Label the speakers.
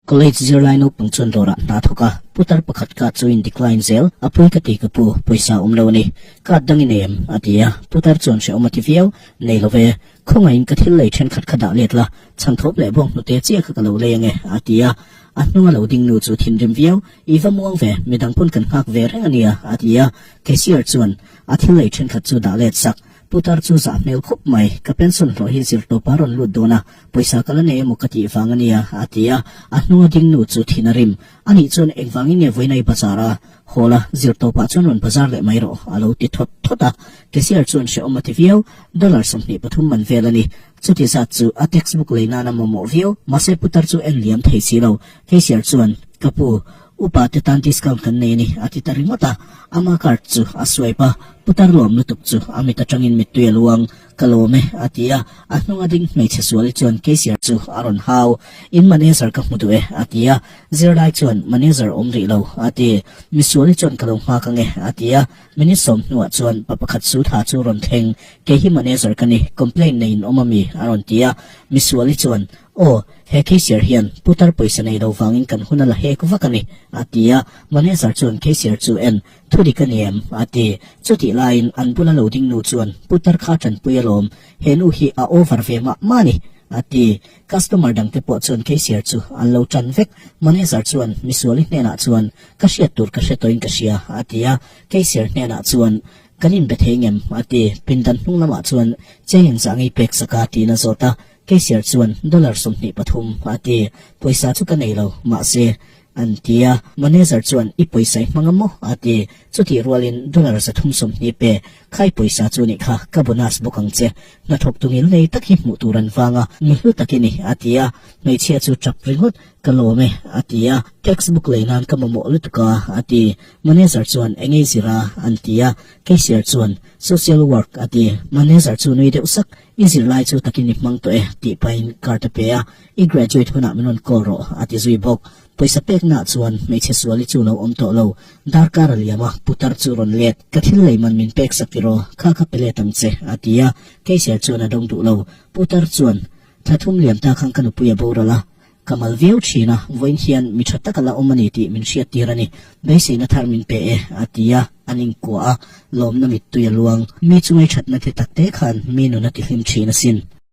Speaker 1: College zirlai naupang chuan dawrah hna thawk a, putar pakhat card chu in decline zel, a pui ka ti ka pu, pawisa awm lo a ni, card dang i nei em? a ti a, putar chuan hrehawm a ti viau, nei lo ve, khawngaihin ka thil lei thenkhat kha dah let la, chhan thawp leh bawng hnute chiah kha ka lo lei ange, a ti a, a hnunga lo ding nu chu thinrim viau, i va muang ve, midang pawn kan nghak ve reng a nia, a ti a, cashier chuan a thil lei thenkhat chu dah let sak. Putar chu zah hmel khawp mai, ka pension hlawh hi zirtawp a rawn lut dawn a, pawisa ka la nei emaw ka tih vang a nia, a ti a, a hnunga ding nu chu thin a rim. Anih chuan engvangin nge vawiin a i bazar a? Haw la, zirtawpah chuan rawn bazar leh mai rawh, a lo ti thawt thawt a. Cashier chuan hrehawm a ti viau, dollar 23 man vel a ni. Chuti zat chu a textbook lei nan a mamawh viau, mahse putar chu en liam thei si lo. Cashier chuan, Ka pu, Upa te tan discount kan nei a ni, a ti ta ringawt a. Ama card chu a swipe a, putar lawm lutuk chu a mit atangin mittui a luang. Ka lawm e, a ti a. A hnunga ding hmeichhe suali chuan cashier chu a rawn hau. In manager ka hmu duh e, a ti a. Zirlai chuan, Manager awm rih lo, a ti. Misuali chuan ka lo nghak ange, a ti a. Minute sawm hnuah chuan pa pakhat su tha chu rawn thleng. Kei hi manager ka ni, complaint nei in awm ami? a rawn ti a. Misuali chuan, Aw, he cashier hian putar pawisa nei lo vangin kan hun a la hek vak a ni, a ti a. Manager chuan cashier chu en, Thu dik a ni em? a ti. Chutih laiin an bula lo ding nu chuan, Putar kha tanpui alawm, he nu hi a over ve mah mah a ni, a ti. Customer dangte pawh chuan cashier chu an lo tan vek. Manager chuan misuali hnenah chuan, Ka hriat tur ka hre tawhin ka hria, a ti a. Cashier hnenah chuan, Kan inbe thei ngem? a ti. Pindan hnung lamah chuan cheng engzah ngei pek sak a? tiin a zawt a. Cashier chuan dollar 23 a ti. Pawisa chu ka nei lo, mahse, an ti a. Manager chuan i pawisa i hmang a maw? a ti. Chutih rualin dollar 320 pe. Khai pawisa chu nih kha, ka bonus bawk ang che. Hnathawk tungil nei tak hi hmuh tur an vang a, mi hlu tak i ni, a ti a. Hmeichhia chu tap ringawt, Ka lawm e, a ti a. Textbook lei nan ka mamawh lutuk a, a ti. Manager chuan eng ei zir a? an ti a. Cashier chuan Social work, a ti. Manager chu nui deuh sak, I zirlai chu takin i hmang tawh e, tih pahin card a pe a, I graduate hunah min rawn call rawh, a ti zui bawk. Pawisa peknaah chuan hmeichhe suali chu lo awm tawh lo. Darkar a liam a, putar chu rawn let. Ka thil lei man min pek sak tiraw, kha ka pe let ang che, a ti a. Cashier chuan a dawng duh lo. Putar chuan, Thla thum liam ta khan ka nupui a boral a, Ka mal viau thin a, vawiin hian mi tha tak a la awm a ni tih min hriat tir a ni. Beiseina thar min pe e, a ti a, an inkuah a, lawmna mittui a luang. Mi chu ngaithatna te takte khan mi nun a tihlim thin asin.